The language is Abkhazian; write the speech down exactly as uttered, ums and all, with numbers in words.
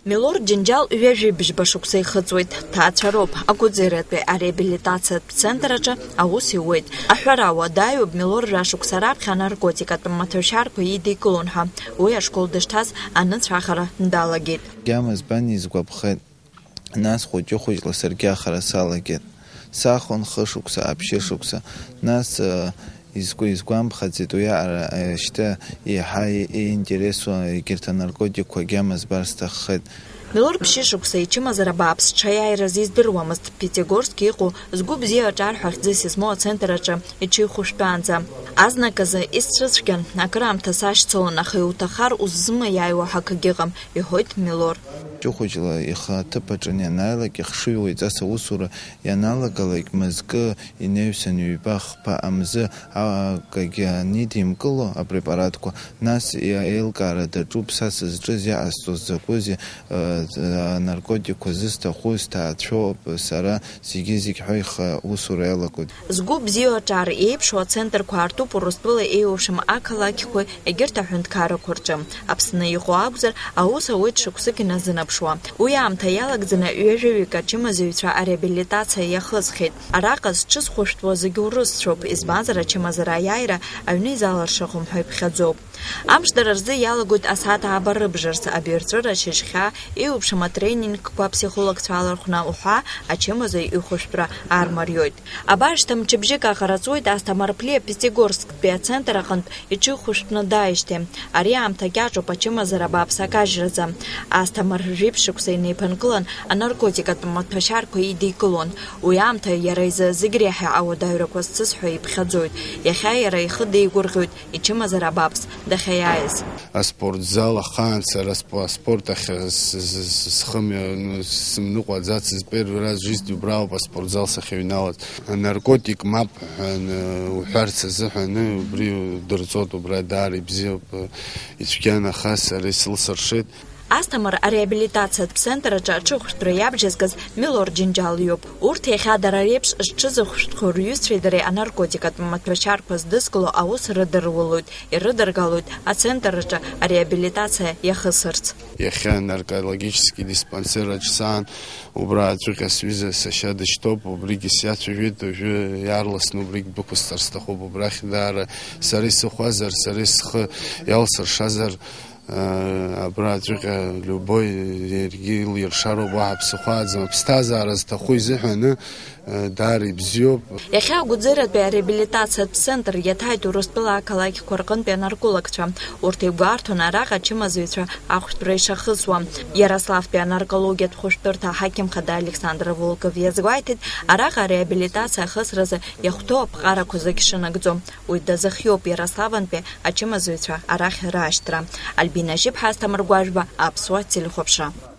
Милор Џьынџьал ҩажәи бжьба шықәса ихыҵуеит, дҭаацәароуп, агәыӡератәи ареабилитациатә центр аҿы аус иуеит. Аҳәара уадаҩуп, Милор жәа шықәса раԥхьа анаркотикатә маҭәашьарқәа идикылон ҳәа. Уи ашкол дышҭаз аныцәахара далагеит. Гьама збан изгәаԥхеит, нас хәыҷы-хәыҷла саргьы ахара салагеит. Сахон хышықәса, аԥшьышықәса, нас, э, изгәы-, изгәамԥхаӡеит уи аҟара, э, шьҭа еиҳа и-, иинтересу егьырҭ анаркотикқәа гьама збар сҭаххеит. Милор ԥшьышықәса ичымазара бааԥс дшаиааирыз издыруамызт, Пятигорск иҟоу згәы бзиа аҿар ҳәа хьӡыс измоу ацентр аҿы иҽихәышәтәаанӡа. Азныказы исцәыцәгьан, акыраамҭа сашьцылон, аха иуҭахар уззымаиааиуа ҳәа акгьы ыҟам, иҳәоит Милор. Ҷыхәыҷла ихы аҭыԥ аҿы ианааилак, ихшыҩ уаҩҵас аусура ианалагалак, мызкы инаҩсан ҩба-хԥа амзы акагьы анидимкыло апрепаратқәа, нас еилкаара даҿуп, са сызҿыз, иҟасҵоз закәызеи, э, анаркотикқәа зысҭаху сҭаацәоуп, сара зегьы-зегь ҳәа ихы аусура иалагоит. Згәы бзиоу аҿар еиԥшу ацентрқәа артуп Урыстәыла еиуеиԥшым ақалақьқәа, егьырҭ аҳәынҭқаррақәа рҿы. Аԥсны иҟоу акәзар, аус ауеит шықәсык иназынаԥшуа. Уи аамҭа иалагӡаны ҩажәаҩык ачымазаҩцәа ареабилитациа иахысхьеит. Араҟа зҽызхәышәтәуа зегьы урысцәоуп, избанзар ачымазара аиааира аҩны изалыршахом ҳәа иԥхьаӡоуп. Амш дара рзы иалагоит асааҭ ааба рыбжарс, абаҩрҵәыра шьыжьхьа, еиуеиԥшым атренингқәа аԥсихологцәа алархәны уҳәа ачымазаҩ ихәышәтәра армариоит. Абар шьҭа мчыбжьык аҟара ҵуеит Асҭамыр Ԥлиа Пятигорсктәи ацентр аҟынтә иҽихәышәтәны дааижьҭеи. Ари аамҭа кьаҿуп ачымазара бааԥс акажьразы. Асҭамыр жәиԥшь шықәса инеиԥынкылан анаркотикатә маҭәашьарқәа идикылон. Уи аамҭа иара изы зегь реиҳа ауадаҩрақәа зцыз ҳәа иԥхьаӡоит. Иахьа иара ихы деигәырӷьоит, ичымазара бааԥс дахьаиааиз. Аспортзал ахаан сара спо-, аспорт ахь с-, с-, с-, схы мҩа-, ну, сымныҟәаӡацызт, первый раз в жизни убра ауп аспортзал сахьыҩналаз. Анаркотик мап ҳәа, ны, уҳәарц азыҳәан, ы, убри удырҵоит, убра даара ибзиоуп, ы, ицәгьан, аха сара исылсыршеит. Асҭамыр ареабилитациатә центр аҿы аҽыхәшәтәра иабжьазгаз Милор Џьынџьал иоуп. Урҭ иахьа дара реиԥш зҽызыхәшәтәхо рҩызцәеи дареи анаркотикатә маҭәашьарқәа здызкыло аус рыдырулоит, ирыдыргалоит ацентр аҿы ареабилитациа иахысырц. Иахьа анаркологический диспансер аҿы саан, убра аҵәыҟьа сҩыза сашьа дышьҭоуп, убригьы сиацәажәеит, уажәы иаарласны убригь дәықәысҵар сҭахуп, убрахь даара сара исыхәазар, сара схы иалсыршазар, Абра аҵәыҟьа любой иаргьы илиршароуп, уаҳа ԥсыхәа аӡам. Аԥсҭазаара зҭаху изыҳәаны, даара ибзиоуп. Иахьа агәыӡыратәи ареабилитациатә центр иаҭааит Урыстәыла ақалақьқәа рҟынтәи анаркологцәа. Урҭ игәарҭон араҟа ачымазаҩцәа ахәшәтәра ишахысуа. Иарославтәи анаркологиатә хәышәтәырҭа аҳақьым хада Александр Волков иазгәеиҭеит, араҟа ареабилитациа ахысразы иахәҭоу аԥҟарақәа зегь шынагӡо. Уи дазыхиоуп Иарославантәи ачымазаҩцәа арахь раашьҭра. Альбина Жьыԥҳа, Асҭамыр Гәажәба, Аԥсуа телехәаԥшра.